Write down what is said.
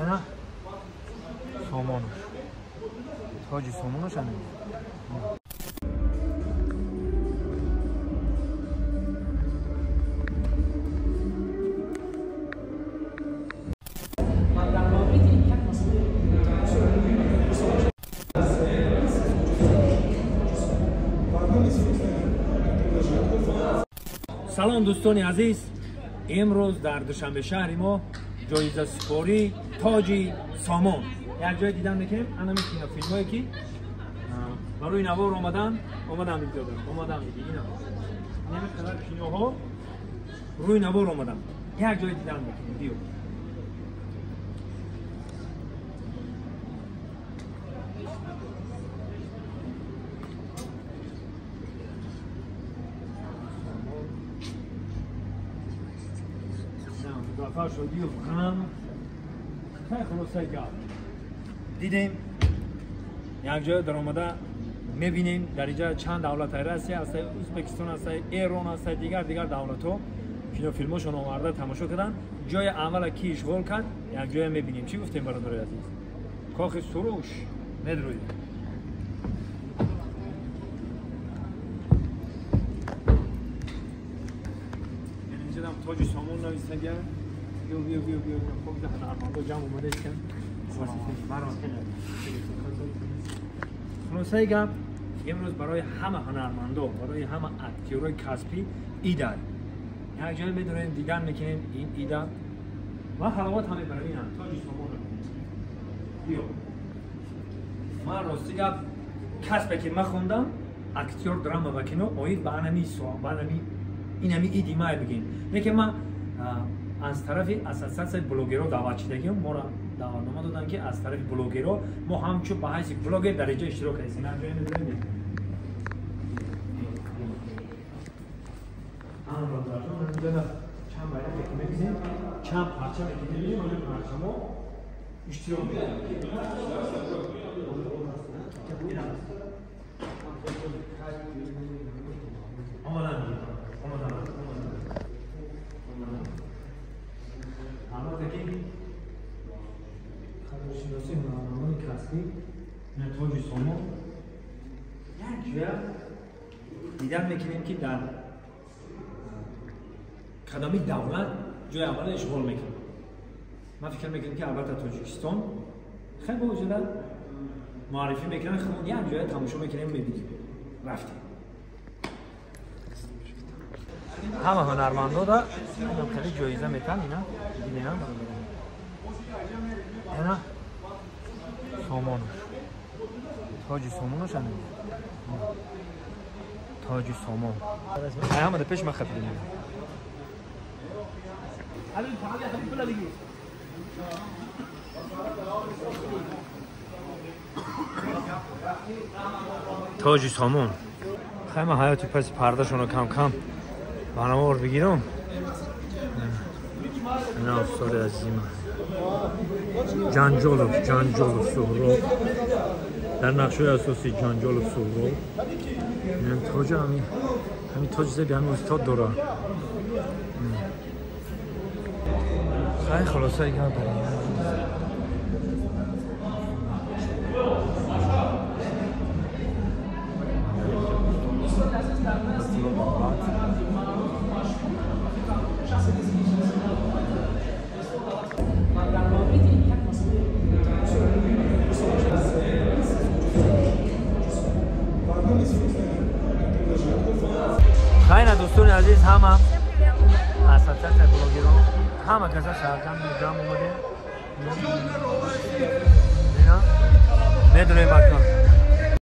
Ина сомонаш. Тоҷи сомонаш ана. Салом дӯстони азиз, имрӯз дар Душанбе шаҳри мо ҷоизасупории тоҷи сомон як ҷой дидан мекунем. Анами кинофилмҳое ки барои навор омадан омадан ина ҳамин қадар киноҳо рӯи навор омадан, як ҷой дидан мекунем. Биё Музаффар Шодиев ғам хеле хулосаи гап дидем, як ҷоя даромада мебинем. Дар инҷа чанд давлат Россия аст, Ӯзбекистон аст, Эрон аст, дигар давлатҳо кинофилмҳошон оварда тамошо карданд. Ҷои аввала ки ишғол кард, як ҷоя мебинем. Чӣ гуфтем, бародарои азиз? Кохи Суруш медроем. Инҷа тоҷи сомон нависагия. Биё биё биё биё, хоб ҳунармандо ҷамъ омада истанд. Хулосаи гап, имрӯз барои ҳама ҳунармандо, барои ҳама актёрои касбӣ ид аст. Як ҷое медорем, дидан мекунем ин ида ва ҳаловат ҳам мебарем. Ина тоҷи сомон. Биё ман рости гап, касбе ки ман хондам, актёр драма ва кино, оид ба анами ба анами инами иди май бигем. Лекин ман аз тарафи ассотсиатсияи блогерҳо даъват шудагиам, моро даъватнома доданд, ки аз тарафи блогерҳо мо ҳамчун ба ҳайси блогер дар инҷо иштирок кардем. Чанд байрақ ки мебинем, чанд парчаме ки мебинем, ҳамин парчамо иштирок мекунем. Омадан омадан. Албатта ки қадршиносии ҳунармандони касбӣ ина тоҷи сомон як ҷоя дидан мекунем, ки дар кадоми давлат ҷои аввала ишғол мекунад. Ман фикр мекунам, ки албатта Тоҷикистон хеле бо муаррифӣ мекунанд, худмон як ҷоя тамошо мекунем, мебинем. Рафтем. Ҳама ҳунармандода инам хеле ҷоиза метан. Ина дидем, ина сомонаш, тоҷи сомонаш ана тоҷи сомон. Ҳамада пеш ман хатр мекунам. Тоҷи сомон. Хеле ҳаёти паси пардашонро кам кам барномаор бигирам. Ина устоди азизи ман Ҷанҷолов, Ҷанҷолов Суҳроб дар нақшҳои асосӣ Ҷанҷолов Суҳроб. Ин тоҷ ҳамин тоҷ зеби ҳамин устод дора. Хай хулосаи гап барем. Хайна дӯстони азиз, ҳама ассотсиатсияи блогерон ҳама каса шаҳрҷам ҷамъ омадем. Ина медонем, акнун